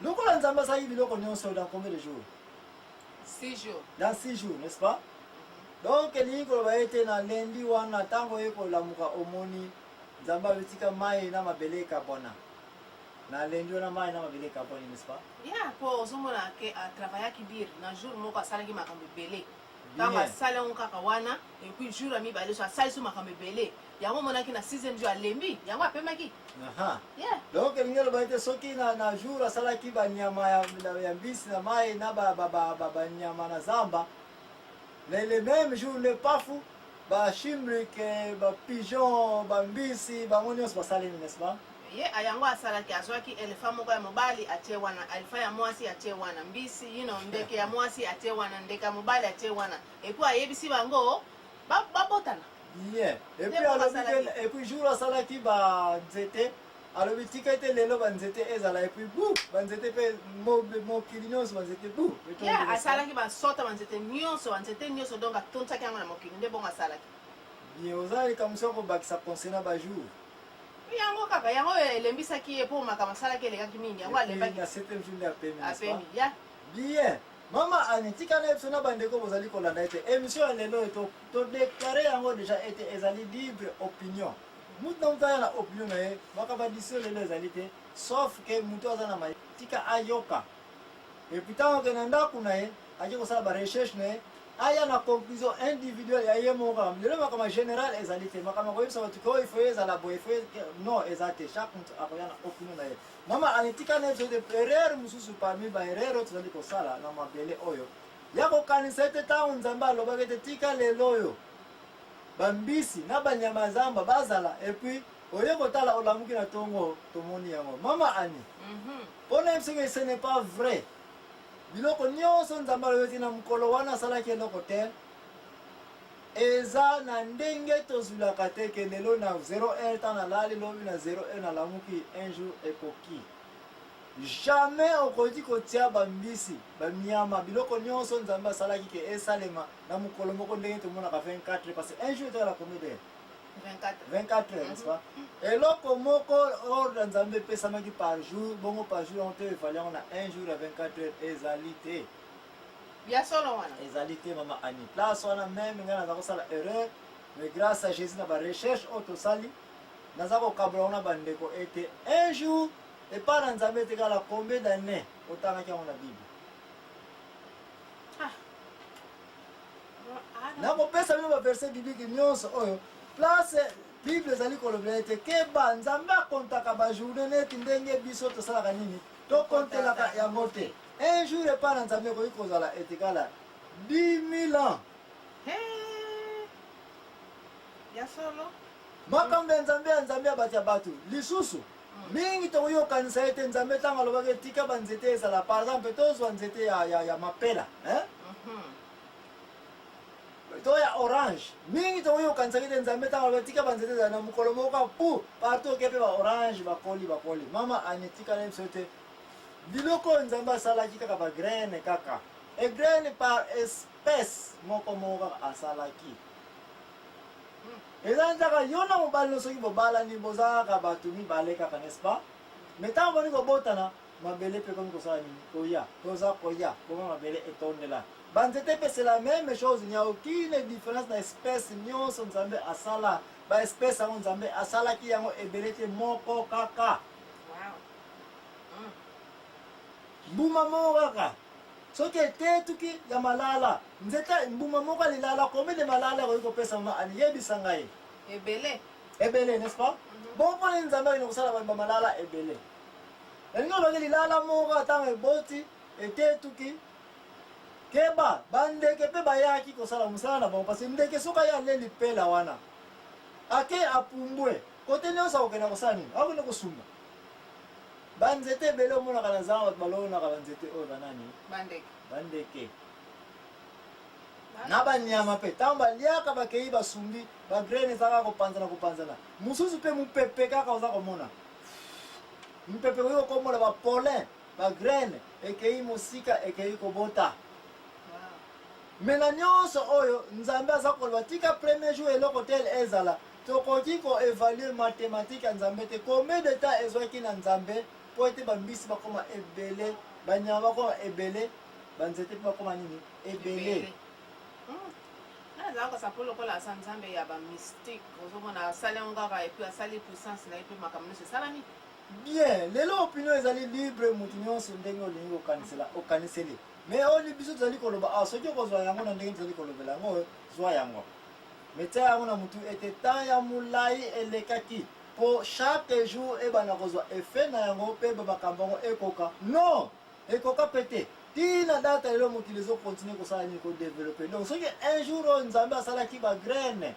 Lokola Nzambe asalaki biloko nyonso dans combien de jours? 6 jours. Dans 6 jours, n'est-ce pas? Donc elingi koloba ete na lundi wana ntango oye kolamuka omoni Nzambe abetika mai na mabele ekabwana. Na lundi wana mai na mabele ekabwani, n'est-ce pas? Yeah, po ozomona ke atravayaki dire na jour moko asalaki makambo ebele. Ntango asali yango kaka wana, et puis jour ya mibale so asali so makambo ebele. Yango omonaki na sixième jour alembi, yango apemaki. Aha. Yeah. Donc elingi eloba ete soki na jour asalaki banyama ya mbisi na mai na banyama na zamba, mais le même jour nde pafu bashimbrike, bapigeon, bambisi, bango nyonso basalemi, n'est-ce pas? Ye yango asalaki, azwaki elephant moko ya mobali atie wana, elephant ya mwasi atie wana, mbisi ndeke ya mwasi atie wana, ndeke ya mobali atie wana, et puis ayebisi bango babotana. Bien. Et puis alobi ke, et puis jour asalaki ba nzete, alobi tika ete lelo ba nzete ezala, et puis bu ba nzete pe mokili nyonso ba nzete bu. Yeah, asalaki ba sota ba nzete nyonso, ba nzete nyonso, donc atonisaki yango na mokili nde bongo asalaki. Bien, oza likambo soko kobakisa concernant ba jour. Yango kaka, yango elembisaki ye po makambo asalaki elekaki mingi, yango alembaki. Na septième jour nde apemi, n'est-ce pas? Apemi, ya. Bien. Mama Annie, tika na biso na bandeko bozali kolanda ete émission ya lelo oyo to déclarer yango déjà ete ezali libre opinion. Mutu na mutu aya na opinion na ye, makambo ya décision lelo ezali te, sauf que mutu aza na mayele, tika ayoka. Et puis ntango akende na ndako na ye, ake kosala ba recherche na ye, aya na conclusion individuelle ya ye moko kaka. Lelo makambo ya général ezali te, makambo ya koyebisa bato ke oyo il faut ezala boye, il faut non, eza te. Chaque mutu akoya na opinion na ye. Mama Annie, tika na biso ete erreur mosusu parmi ba erreur oyo tozali kosala na mabele oyo ya kokanisa ete ntango Nzambe alobaki ete tika lelo oyo bambisi na banyama ya zamba bazala, et puis oye kotala olamuki na tongo tomoni yango. Mama Annie, mpo na biso ke ce n'est pas vrai. Biloko nyonso Nzambe alobaki na mokolo wana asalaki eloko te. Eza na ndenge tozulaka te ke lelo na 0 heure ntango nalali, lobi na 0 heure nalamuki, un jour ekoki. Jamais okoki kotia bambisi, banyama, biloko nyonso Nzambe asalaki ke esalema na mokolo moko ndenge tomonaka 24 heures, parce que un jour etikala combien d'heures? 24. 24 heures, n'est-ce pas? Eloko moko ordre Nzambe epesamaki par jour, bongo par jour yango te efali yango na un jour ya 24 heures ezali te. Ya solo wana. Ezali te mama Annie. Place wana meme ngai naza kosala erreur, mais grâce à Jésus na ba recherche oyo tosali, naza kokabola yango na bandeko ete un jour epai na Nzambe etikala combien d'années otangaki yango na Bible? Ah. Nakopesa bino ba verset biblique nyonso oyo place Bible ezali kolobela ete keba Nzambe akontaka ba journée neti ndenge biso tosalaka nini, tokontelaka yango te. Un jour epai na Nzambe ekoki kozala etikala 10 000 ans. Hey. Ya solo. Makambo ya Nzambe ya Nzambe ya bato ya bato lisusu mingi tokoki kokanisa ete Nzambe ntango alobaki etika banzete ezala, par exemple tozwa nzete ya mapela, hein? To ya orange, mingi tokoki kokanisaki ete Nzambe ntango alobaki tika banzete ezala na mokolo moko pu partout oke mpe ba orange bakoli bakoli. Mama Annie, tika na biso ete biloko oyo Nzambe asalaki kaka ba graine kaka, e graine par espèce moko moko kaka asalaki. Eza kaka yo na mobali no soki bobalani boza kaka bato mibale kaka, n'est-ce pas? Mais ntango boni kobotana, mabele mpe ekomi kosala nini? Koya, toza koya, bongo mabele etondela. Banzete mpe c'est la même chose, il n'y a aucune différence na espèce nyonso Nzambe asala. Ba espèce yango Nzambe asalaki yango ebele te, moko kaka. Wow. Mbuma moko kaka. Soki etetuki ya malala, nzete mbuma moko ya lilala, combien de malala ekoki kopesa mama Annie? Yebisa ngai. Ebele. Ebele, n'est-ce pas? Bon, mpo nini Nzambe akende kosala ba malala ebele? Elingi olobaki lilala moko ntango eboti etetuki, keba bandeke mpe bayaki kosala mosala na bango, parce que ndeke soki aye aleli pela wana ake apumbwe kote nyonso akokenda kosala nini? Akokende kosumba banzete ebele. Omonaka na zamba bato balonaka banzete oyo banani? Bandeke. Bandeke na banyama mpe ntango baliaka bakei basumbi bagraine, eza kaka kopanzana kopanzana. Mosusu mpe mopepe kaka, oza komona mopepe koki kokombola bapollen, bagraine ekei mosika, ekei kobota. Me na nyonso oyo Nzambe aza koloba tika premier jour eloko tel ezala, tokoki koévaluer mathématique ya Nzambe te. Combien de temps ezwaki na Nzambe? Mpo ete bambisi bakoma ebele, banyama bakoma ebele, banzete mpe bakoma nini? Ebele. Nazala kosa mpo lokola aza Nzambe ya bamystique, ozomona asali yango kaka, et puis asali puissance na ye mpe makambo nyonso esalami. Bien, lelo opinion ezali libre, motu nyonso ndenge olingi kokanisela okaniseli. Mais oyo biso tozali koloba awa, soki okozwa yango na ndenge tozali kolobela yango, zwa yango, mais tia yango na motu ete temps ya molai elekaki mpo chaque jour ebanda kozwa effet na yango mpe bamakambo yango ekoka. Non, ekoka mpe te. Ntina data lelo mokili ezokontinue kosala nini? Kodévelopper. Donc soki un jour oyo Nzambe asalaki bagraine,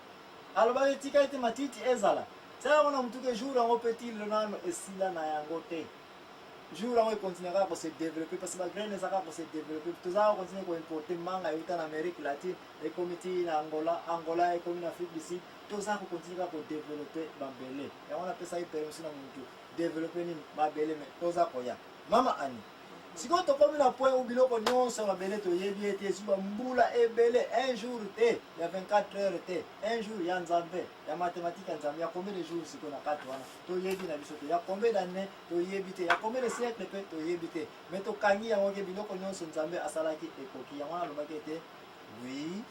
alobaki tika ete matiti ezala, tia yango na motu ke jour yango mpe ti lelo nano esila na yango te. Jour yango ekontinue kaka kose développer parce que bagraine eza kaka kose développer. Toza kaka kontinue koimporter manga euta na Amérique latine, ekomi ti na Angola, Angola ekomi na Afrique du Sud. Toza kokontinue kaka kodévelopper mabele. Yango napesaki permission na motu développer nini? Mabele. Mais toza koya, mama Ani, sikoyo tokomi na point où biloko nyonso ya mabele toyebi ete ezwi bambula ebele. Un jour te ya 24 heures te, un jour ya Nzambe, ya mathématique ya Nzambe, ya combien de jours sikoyo na kati wana toyebi na biso te, ya combien d'année toyebi te, ya combien de siècle mpe toyebi te. Mais tokangi yango ke biloko nyonso Nzambe asalaki ekoki. Yango wana alobaki ete oui,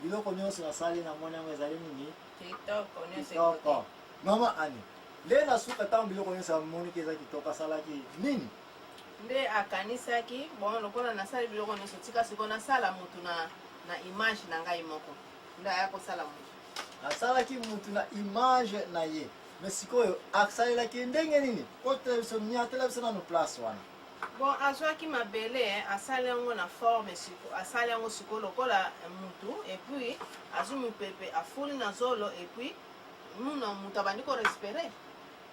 biloko nyonso nasali, namoni yango ezali nini? Kitoko nyonso. Kitoko. Mama Ani, nde na suka, ntango biloko nyonso amoniki eza kitoko, asalaki nini? Nde akanisaki, bon, lokola nasali biloko nyonso, tika sikoyo nasala motu na image na ngai moko. Nde aya kosala motu. Asalaki mutu na image na ye. Mais sikoyo asalelaki ndenge nini? Kotela biso, niatela biso nano place wana. Bon, azwaki mabele, asali yango na forme siko, asali yango sikoyo lokola mutu, et puis azwi mopepe, afuli na zolo, et puis muna moto abandi korespirer.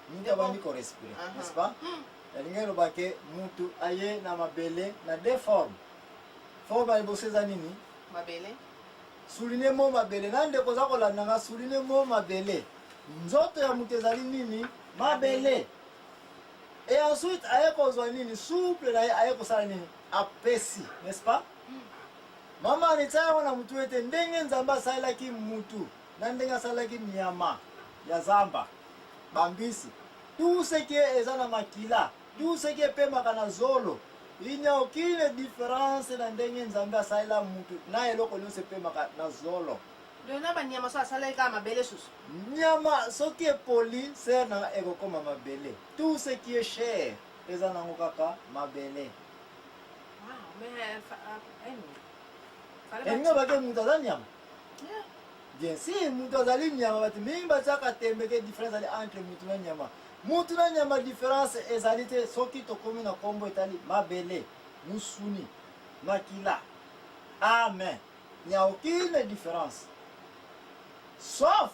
Mutu abandi korespirer, n'est-ce pas? Elingi eloba ke mutu aye na mabele na deux formes. Forme ya liboso eza nini? Mabele. Souligne mo mabele. Na ndeko oza kolanda nga, souligne mo mabele. Nzoto ya moto ezali nini? Mabele. Et ensuite aye kozwa nini? Souffle na ye. Aye kosala nini? Apesi, n'est-ce pas? Mama anitia yango na mutu ete ndenge Nzambe asalelaki mutu na ndenge asalelaki nyama ya zamba, bambisi, tout ce qui eza na makila, tout ce qui epemaka na zolo, il n'y a aucune différence na ndenge Nzambe asalela mutu na eloko nyonso epemaka na zolo. Donc na banyama so asalaki kaka mabele susu? Nyama soki epoli ser nanga ekokoma mabele. Tout ce qui est chair eza nango kaka mabele. Wow, mais anyway. Elingi obake mutu aza nyama? Bien sûr, mutu azali nyama. Bato mingi batiaka tembe ke différence ezali entre mutu na nyama. Mutu na nyama, différence ezali te soki tokomi na nkombo etali mabele, musuni, makila. Amen, il n'y a aucune différence, sauf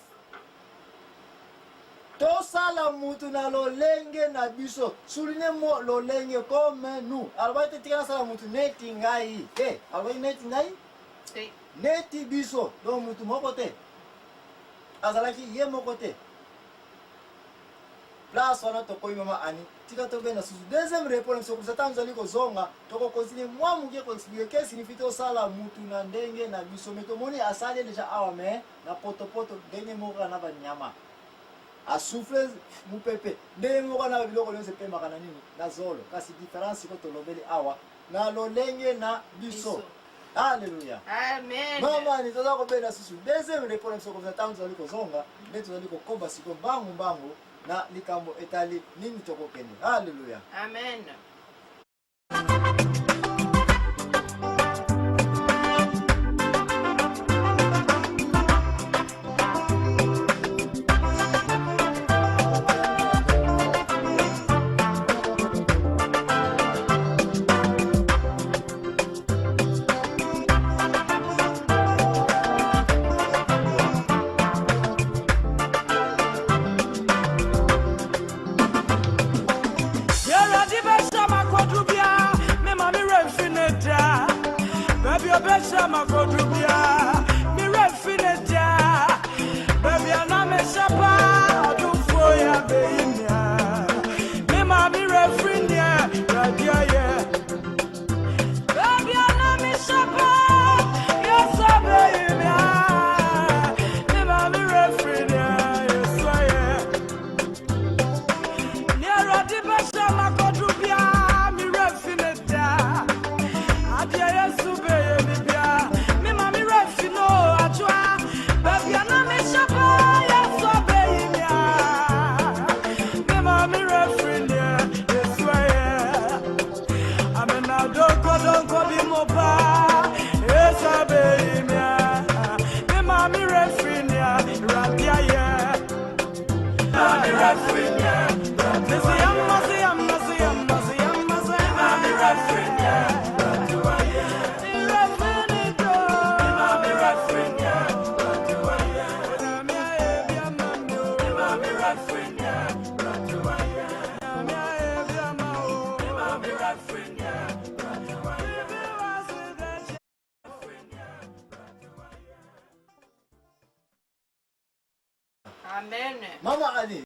tosala mutu na lolenge na biso. Souligne mo lolenge, comme nous. Alobaki te tika nasala mutu neti ngai te. Alobaki neti ngai? Te. Neti biso. Donc mutu moko te azalaki ye moko te. Place wana tokomi, mama Ani, tika tobenda susu deuxième réponse biso komisa. Ntango tozali kozonga, tokokontinue mwa moke koexpliquer que signifie tosala mutu na ndenge na biso. Mais tomoni asali déjà awa, mais na potopoto, ndenge moko kaka na banyama, asouffle mopepe, ndenge moko na biloko nyonso epemaka na nini? Na zolo. Kasi différence siko tolobeli awa na lolenge na biso. Biso. Alleluya. Amen. Mama, toza kobenda susu deuxième réponse biso komisa. Ntango tozali kozonga, nde tozali kokoba siko mbangu mbangu na likambo etali nini tokokende. Alleluya. Amen. Yɛwurade bɛhyɛ makodu bia me ma me werɛ mfi ne da. Baabi ɔbɛhyɛ makodu bia me werɛ mfi ne da. Baabi a na mehyɛ paa ɔdomfoɔ yɛ abɛyi mea me ma me werɛ mfiri neɛ Awurade ayɛ. Baabi a na mehyɛ paa Yesu abɛyi mea me ma me werɛ mfiri neɛ Yesu ayɛ. Nea Awurade bɛhyɛ. Mama Ani.